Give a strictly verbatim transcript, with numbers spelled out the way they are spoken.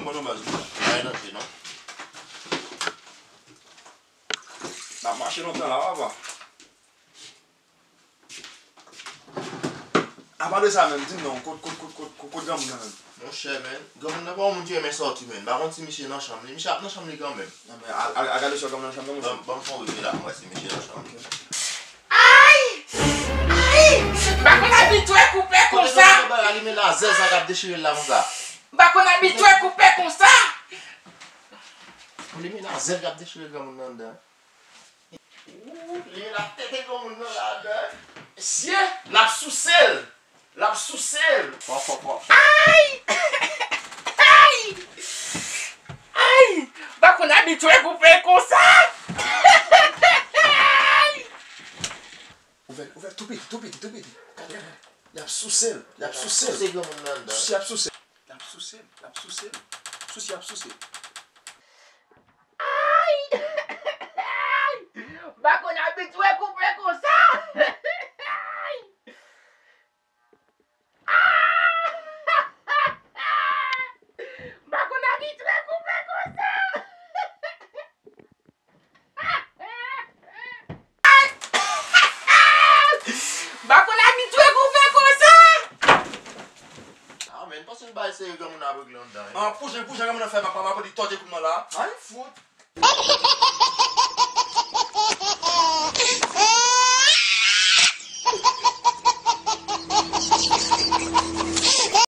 Bon, non, baz, nou pa gen danje, non. N ap mache lontan la, papa. Apa de sa menm, di m non, kot, kot, kot, kot, kot, kot granmoun nan menm? Monchè, men, granmoun nan pa yon moun ki renmen sòti, men. M pa konn si misye nan chanm li. Misye ap nan chanm li kanmenm. Nan, men, al, al, al gade si granmoun nan chanm nan, monchè. Ban, ban m fè yon rive la, m wè si misye nan chanm li. Ok. Ay! Ay! M pa konn abitye koupe konsa. Kote granmoun nan alime lazè sa k ap dechire l la konsa? M pa konn abitye koupe konsa. Li men lazè k ap dechire granmoun nan anndan. Ooh, li la tete granmoun nan ladan. Mesye, l ap souse l. L ap souse l. Fò, fò, fò. Ay! Ay! Ay! M pa konn abitye koupe konsa. Ay! Ouvè, ouvè, tou piti, tou piti, tou piti. Gade, gade. Y ap souse l, y ap souse l. Souse granmoun nan anndan. Souse, y ap souse. Y ap souse l, y ap souse l. Souse, y ap souse l. Ay! Ay! M pa konn abitye koupe konsa. Ay! Ah! M pa konn abitye koupe konsa. M pa konn abitye koupe konsa. Ah, men, paske l bay seri granmoun nan ap regle anndan, wi. Ah, pou jan, pou jan granmoun nan fè, papa, papa, li tòde kounye la. Ay, fout.